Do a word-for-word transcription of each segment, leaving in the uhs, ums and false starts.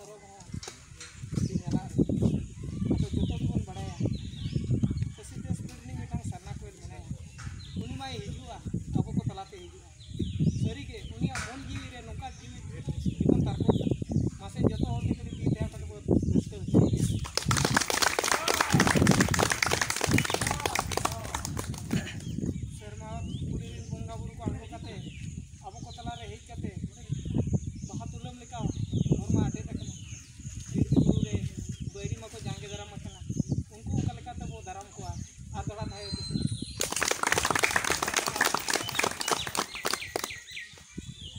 ᱯᱚᱨᱚᱵᱽ ᱦᱚᱸ ᱟᱹᱰᱤ ᱧᱟᱞᱟᱜ ᱨᱮ᱾ ᱟᱫᱚ ᱡᱚᱛᱚ ᱜᱮᱵᱚᱱ ᱵᱟᱲᱟᱭᱟ, ᱠᱟᱹᱥᱤ ᱫᱮᱥ ᱨᱤᱱᱤᱡ ᱢᱤᱫᱴᱟᱝ ᱥᱟᱨᱱᱟ ᱠᱚᱭᱮᱞ ᱢᱮᱱᱟᱭᱟ, ᱩᱱᱤ ᱢᱟᱭ ᱦᱤᱡᱩᱜᱼᱟ, ᱟᱵᱚ ᱠᱚ ᱛᱟᱞᱟᱛᱮ ᱦᱤᱡᱩᱜᱼᱟ᱾ ᱥᱟᱹᱨᱤᱜᱮ ᱩᱱᱤᱭᱟᱜ ᱢᱚᱱ ᱡᱤᱣᱤ ᱨᱮ ᱱᱚᱝᱠᱟ ᱡᱤᱣᱤ ᱡᱤᱵᱚᱱ ᱛᱟᱨᱠᱚᱜ ᱠᱟᱱᱟ᱾ ᱢᱟᱥᱮ ᱡᱚᱛᱚ ᱦᱚᱲ ᱛᱮ ᱠᱟᱹᱴᱤᱡ ᱛᱤ ᱛᱮ ᱠᱟᱹᱴᱤᱡ ᱵᱚ ᱨᱟᱹᱥᱠᱟᱹ ᱦᱚᱪᱚᱭᱮᱭᱟ᱾ ᱥᱮᱨᱢᱟ ᱯᱩᱨᱤ ᱨᱮᱱ ᱵᱚᱸᱜᱟ ᱵᱩᱨᱩ ᱠᱚ ᱟᱬᱜᱚ ᱠᱟᱛᱮ ᱟᱵᱚ ᱠᱚ ᱛᱟᱞᱟᱨᱮ ᱦᱮᱡ ᱠᱟᱛᱮ ᱵᱟᱦᱟ ᱛᱩᱞᱟᱹᱢ ᱞᱮᱠᱟ ᱦᱚᱲᱢᱟ ᱟᱴᱮᱫ ᱟᱠᱟᱱᱟ᱾ ᱵᱤᱨ ᱵᱩᱨᱩ ᱨᱮ ᱵᱟᱹᱭᱨᱤ ᱢᱟᱠᱚ ᱡᱟᱸᱜᱮ ᱫᱟᱨᱟᱢ ᱟᱠᱟᱱᱟ, ᱩᱱᱠᱩ ᱚᱠᱟ ᱞᱮᱠᱟ ᱛᱮᱵᱚ ᱫᱟᱨᱟᱢ ᱠᱚᱣᱟ? ᱟᱨ ᱫᱚᱦᱲᱟ ᱫᱷᱟᱭᱚ ᱠᱚ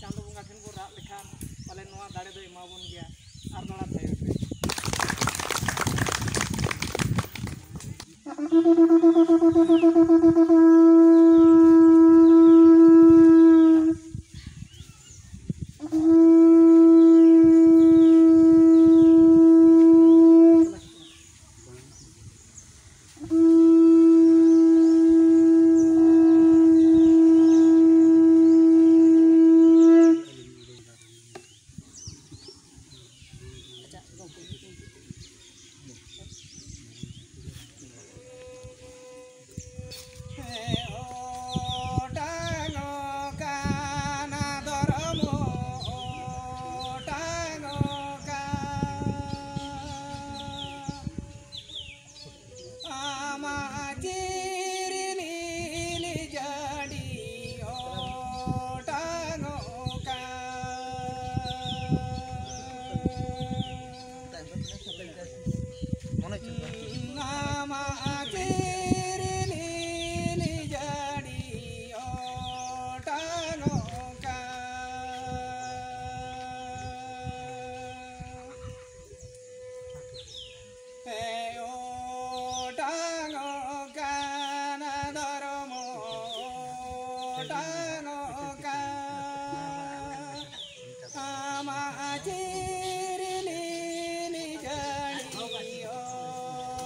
ᱪᱟᱸᱫᱚ ᱵᱚᱸᱜᱟ ᱴᱷᱮᱱ ᱵᱚ ᱨᱟᱜ ᱞᱮᱠᱷᱟᱱ ᱯᱟᱞᱮ ᱱᱚᱣᱟ ᱫᱟᱲᱮ ᱫᱚᱭ ᱮᱢᱟᱵᱚᱱ ᱜᱮᱭᱟ᱾ ᱟᱨ ᱫᱚᱦᱲᱟ ᱫᱷᱟᱭᱚ ᱠᱚ ᱟᱢᱟᱜ ᱪᱤᱨ ᱞᱤᱞᱤ ᱡᱟᱹᱰᱤ ᱚᱴᱟᱝᱚᱜ ᱠᱟᱱ᱾ ᱟᱢᱟᱜ ᱪᱤᱨ ᱞᱤᱞᱤ ᱡᱟᱹᱰᱤ ᱚᱴᱟᱝᱚᱜ ᱠᱟᱱ᱾ ᱚᱴᱟᱝᱚᱜ ᱠᱟᱱᱟ ᱫᱷᱚᱨᱢᱚ, ᱚᱴᱟᱝᱚᱜ ᱠᱟᱱᱟ ᱟᱢᱟᱜ ᱪᱤᱨ ᱞᱤᱞᱤ ᱡᱟᱹᱲᱤ,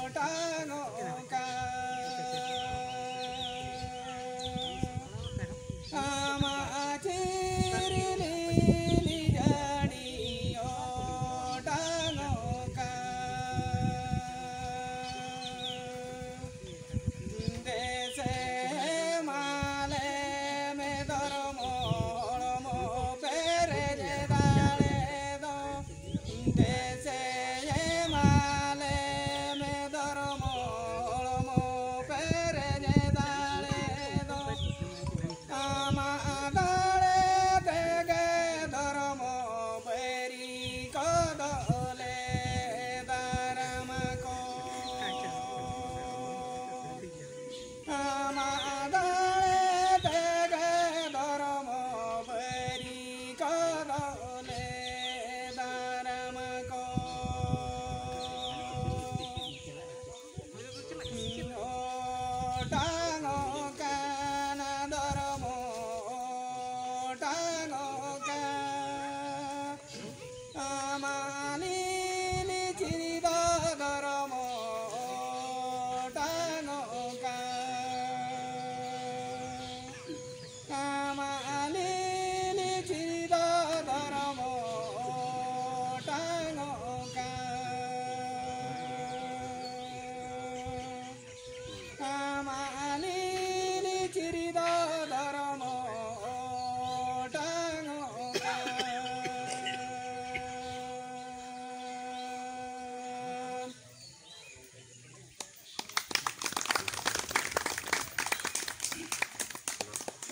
ᱚᱴᱟᱝᱚᱜ ᱠᱟᱱᱟ ᱟᱢᱟᱜ ᱪᱤᱨ ᱞᱤᱞᱤ ᱡᱟᱹᱲᱤ, ᱚᱴᱟᱝᱚᱜ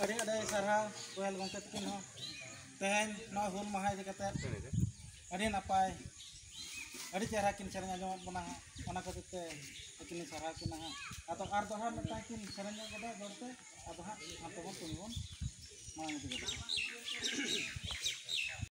ᱟᱹᱰᱤ ᱟᱹᱰᱤ ᱥᱟᱨᱦᱟᱣ ᱠᱚᱭᱮᱞ ᱜᱚᱢᱠᱮ ᱛᱟᱹᱠᱤᱱ ᱦᱚᱸ᱾ ᱛᱮᱦᱮᱧ ᱱᱚᱣᱟ ᱦᱩᱞ ᱢᱟᱦᱟ ᱤᱫᱤ ᱠᱟᱛᱮ ᱟᱹᱰᱤ ᱱᱟᱯᱟᱭ, ᱟᱹᱰᱤ ᱪᱮᱦᱨᱟ ᱠᱤᱱ ᱥᱮᱨᱮᱧ ᱟᱸᱡᱚᱢᱟᱫ ᱵᱚᱱᱟ ᱦᱟᱸᱜ᱾ ᱚᱱᱟ ᱠᱷᱟᱹᱛᱤᱨ ᱛᱮ ᱟᱹᱠᱤᱱ ᱞᱤᱧ ᱥᱟᱨᱦᱟᱣ ᱠᱤᱱᱟ ᱦᱟᱸᱜ᱾ ᱟᱫᱚ ᱟᱨ ᱫᱚᱦᱲᱟ ᱢᱤᱫᱴᱟᱝ ᱠᱤᱱ ᱥᱮᱨᱮᱧ ᱧᱚᱜ ᱠᱟᱫᱟ ᱡᱚᱲᱛᱮ, ᱟᱫᱚ ᱦᱟᱸᱜ ᱦᱟᱱᱛᱮ ᱵᱚᱱ ᱠᱟᱹᱢᱤ ᱵᱚᱱ ᱢᱟᱲᱟᱝ ᱤᱫᱤ ᱠᱟᱫᱟ᱾